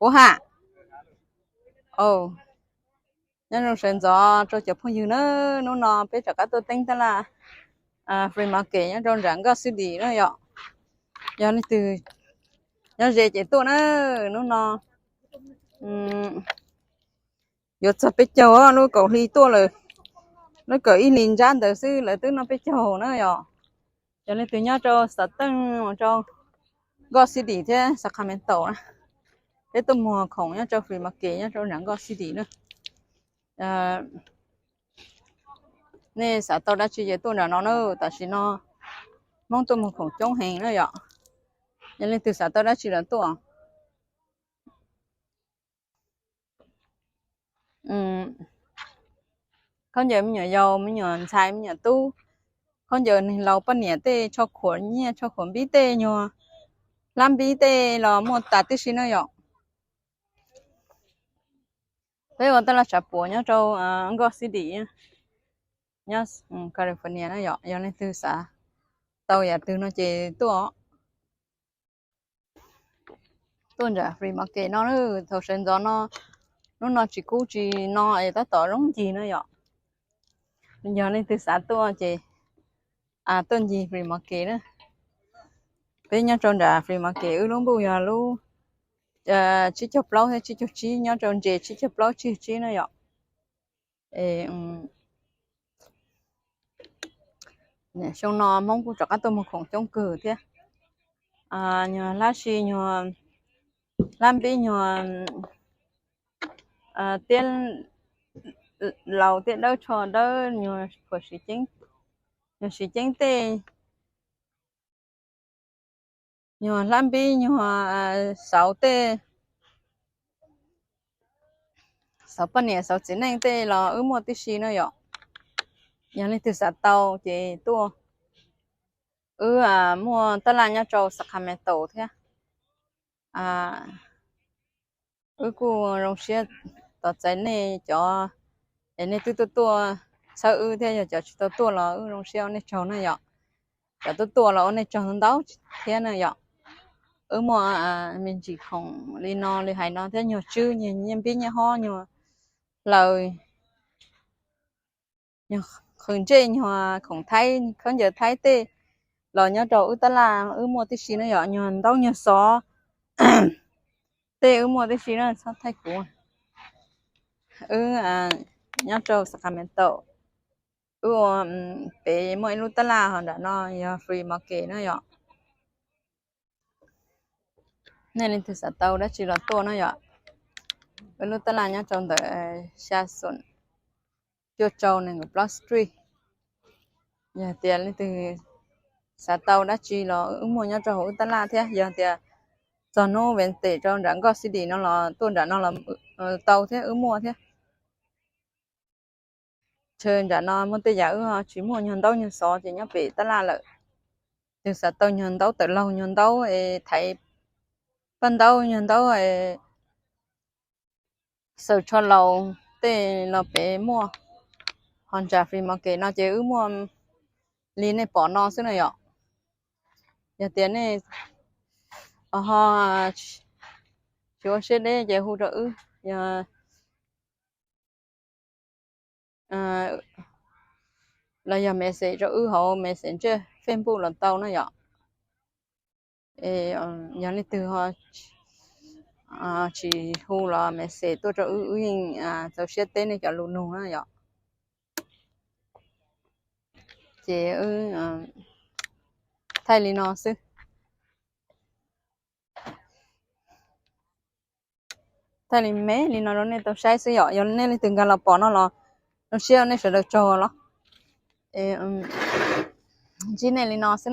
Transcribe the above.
Kuv ha. Nyob zoo sawv ntxov rau cov phooj ywg na, hnub no peb rov qab tuaj teeb tab laj flea market nyob rau nram Nkoj City na yom. Yog leej twg nyob ze ces tuaj na, hnub no yuav txog peb caug, lub kaum hli tuaj lawm, lub kaum ib hlis ntsab ntawd xwb lawv twb noj peb caug na yom. Yog leej twg nyob rau South Texas, rau Nkoj City thiab Sacramento na, peb tuaj muag khoom nyob rau flea market nyob rau nram Nkoj City na. Nej xav tau dab tsi ces tuaj nram no na, tam sim no Hmoob tuaj muag khoom coob heev na yom. Yog leej twg xav tau dab tsi los tuaj. Khaub ncaws me nyuam yaus, me nyuam ntxhais, me nyuam tub, khaub ncaws neeg laus poj niam tej, tsho khuam nyiaj, tsho khuam npib tej, nyuag hlab npib tej los muaj tas tib si na yom. Peb ua taj laj tshav puam nyob rau Nkoj City, nyob California na yom. Yog leej twg xav tau yam twg no ces tuaj, tuaj nram flea market no, thaum sawv ntxov no, hnub no tsis kub tsis no es tab tom zoo ncig na yom. Yog leej twg xav tuaj ces tuaj ncig flea market na. Peb nyob rau nram flea market, wb lub npuj yog lub tsib caug plaub thiab tsib caug tsib, nyob rau ntses tsib caug plaub tsib caug tsib na yom. Xyoo no Hmoob kuj rov qab tuaj muag khoom coob kawg thiab. Nyuag hlab si, nyuag hlab npib, nyuag tiab laus tiab dawb, tsho dawb, nyuag khuam siv ceeb, nyuag siv ceeb tej, nyuag hlab npib, nyuag xauv tej, xauv poj niam xauv txiv neej tej los wb muaj tib si na yom. Yog leej twg xav tau ces tuaj. Wb muaj taj laj nyob rau Sacramento thiab. Wb kuj zoo siab tos txais nej cov, es nej twb tuaj tuaj txhawb wb thiab, yog cov tsis tau tuaj los wb zoo siab ua nej tsaug na yom. Cov tuaj tuaj los ua nej tsaug ntau thiab na yom. Wb muaj me ntsis khoom li no li hais no thiab, nyuag tswb, nyuag nyiaj npib nyiaj hob, nyuag hlaws, nyuag qhwv ntsej, nyuag khoom Thaib, khaub ncaws Thaib tej los nyob rau wb taj laj wb muaj tib si na yom. Nyuag ntaub nyuag xov tej wb muaj tib si na, txhob thaij kuv. Wb nyob rau Sacramento, wb ua pem muaj ib lub taj laj ho nram no yog flea market na yom. Nej leej twg xav tau dab tsi los tuaj na yom. Wb lub taj laj nyob rau ntawm xya xoom cuaj rau nees nkaum plaub Street. Yog tias leej twg xav tau dab tsi los wb muaj nyob rau hauv wb taj laj thiab. Yog tias txog hnub Wednesday rau nram Nkoj City no los tuaj nram no los tau thiab, wb muaj thiab. Chaw nram no muaj tej yam wb tsis muaj, nyuag ntaub nyuag xov ces nyob pem taj laj lawm. Twg xav tau nyuag ntaub tawm laug, nyuag ntaub es thaiv paj ntaub, nyuag ntaub es xaws tsho laus tej los pem muaj. Ho nram flea market no ces wb muaj li nej pom no xwb na yom. Yog tias nej ho tsis ua siab deb ces hu rau wb, yog los yog message rau wb hauv Messenger, Facebook los tau na yom. Yog leej twg tsis hu los message tuaj rau wb, wb yeej txaus siab teb nej cov lus nug na yom. Ces wb thaij li no xwb. Thaij li me li no rau nej tau saib xwb yom. Yog nej leej twg nkag los pom no los zoo siab nej sawv daws tsaug los. Ntsib nej li no xwb na.